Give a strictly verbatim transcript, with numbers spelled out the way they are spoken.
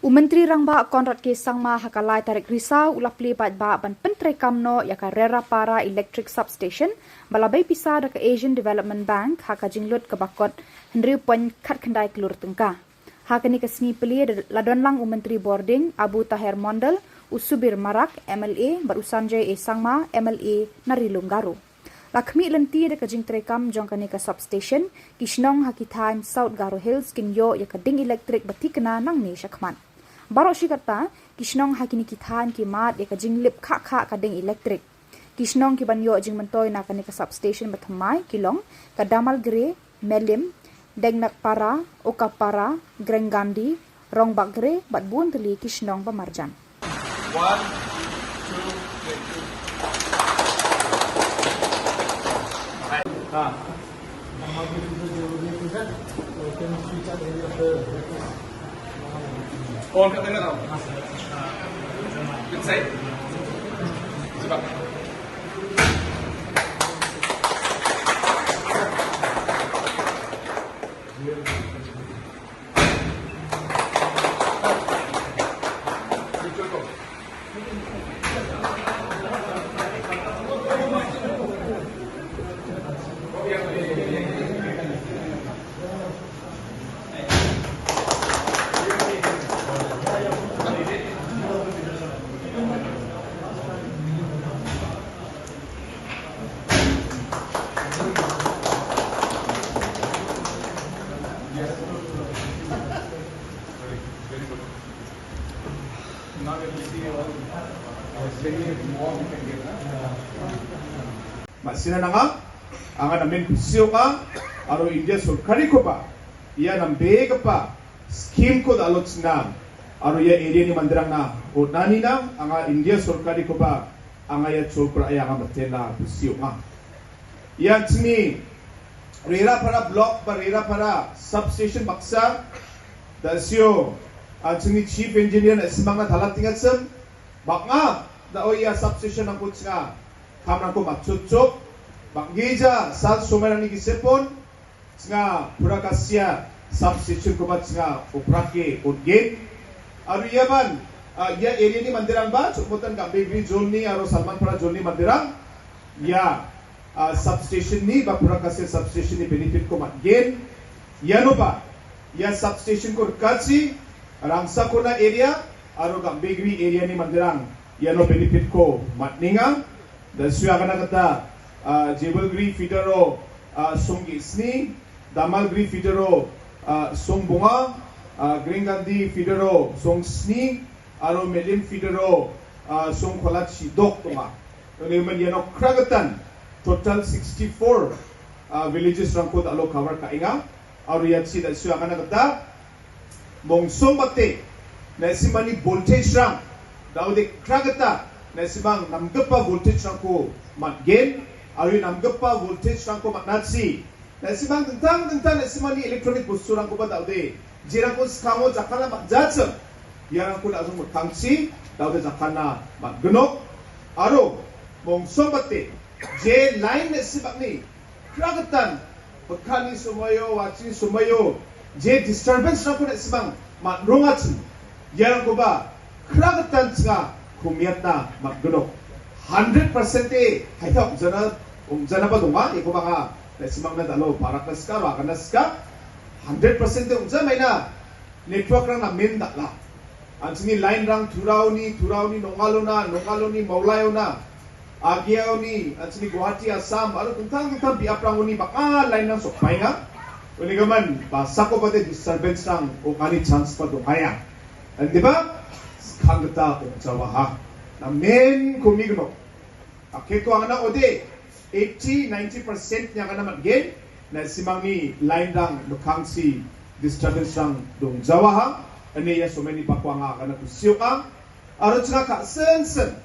U Myntri Rangbah Conrad K Sangma ha ka lai tarik Risaw u la plie paidbah ban pyntreikam noh ïa ka Rerapara Electric Substation ba la bei pisa da ka Asian Development Bank ha ka jinglut kaba kot hynriew point khatkhyndai klur tyngka. Ha kane ka sngi plie da la don lang u Myntri Bording, Abu Taher Mondal, u Subir Marak, M L A, bad u Sanjay A Sangma, M L A, na Ri Lum Garo. La khmih lynti da ka jingtreikam jong kane ka substation, ki shnong ha ki thaiñ South Garo Hills kin ïoh ïa ka ding elektrik ba thikna nangne shakhmat. Baroh shi katta, ki shnong ha kine ki thaiñ ki mad ïa ka jinglip khah khah ka ding elektrik. Ki shnong ki ban ïoh jingmyntoi na kane ka substation ba thymmai ki long ka Damalgre, Melim, Dengnakpara, Okapara, Grengandi, Rongbakgre, bad bun tylli ki shnong ba marjan. One, two, three, two. Ah. All ka tengah tau. Inside. Sebab. Masina nanga, anga namen psiu nga, aro India sorkar i kopa, ia nambe kapa, skim ko da alok sina, aro ia area ni mandirang na, o nani na, anga India sorkar i kopa, anga ia chopra ia anga matena psiu nga. Ia chini, Rerapara block ba Rerapara substation baksa, da sio, a chini chief engineer na simang na thala tingat sem, bak nga, da o ia substation ang kuchna, kam nang ko machut chuk, bak gija, sal sumai nang ni kisepon, Chnga pura kasia substation ko ba chnga upra ke utgen. Aru ia ban, ah, ia area ni mandirang ba, chukmutan ka Begri zone ni, aru Salmanpara zone ni mandirang. Ia, ah, substation ni, ba pura kasia substation ni benefit ko matgen. Ia no ba, ia substation ko rkachi, Rangsa kona area, aru ka Begri area ni mandirang. Ia no benefit ko matninga. Da sui agana kata, ah, Jebelgri feeder o, ah, song ki sni, Damalgri feeder o, ah, song bunga, ah, Gringandi feeder o, song sni, aro Melim feeder o, ah, song kolat si dok tunga. Ini men ia no kragatan, total sixty-four, ah, villages rangko da lo cover ka inga, aro ia si da sui agana kata, Mongsong bate, na simani voltage rang, daude kragata, na simang namgapa voltage rangko matgen, awi namgapa voltage rangko matnatsi, na simang tentang tentang na simani electronic bostu rangko ba daude, jirangko skango jakana matjacham, yarangko na zong matangsi, daude jakana matgenok, aro, mongsong bate, je line na sibak ni, Kragatan, pekani sumayo, wachi sumayo, je disturbance na kunek semang, mat rungat sem, yarang kuba, kragatan chenga, kumiat na, mat gedok. Hundred percent te, hai tau, jana, um, jana ba dong, ya kuba ha, na semang na dalo, parak na ska, ba na ska, hundred percent te, um, jana na, network rang na min dak la. Anchini line rang Thurauni, Thurauni, Nongalona, Nongaloni, Maulaona. Agiauni, anchini Guwahati, Assam, aru tentang tentang bi aprang uni bak ah line rang sok painga. Uni gaman, ba sako bate disturbance rang, o kani chance pa dongaya. Andi ba, skang kita ong jawa ha. Na men kumi gno. Ake ko angana ode, eighty, ninety percent nya angana mat gen, na simang ni line rang bekang si disturbance rang dong jawa ha, ane ya someni pakwa nga angana kusiok ang, aro chenga ka sen sen,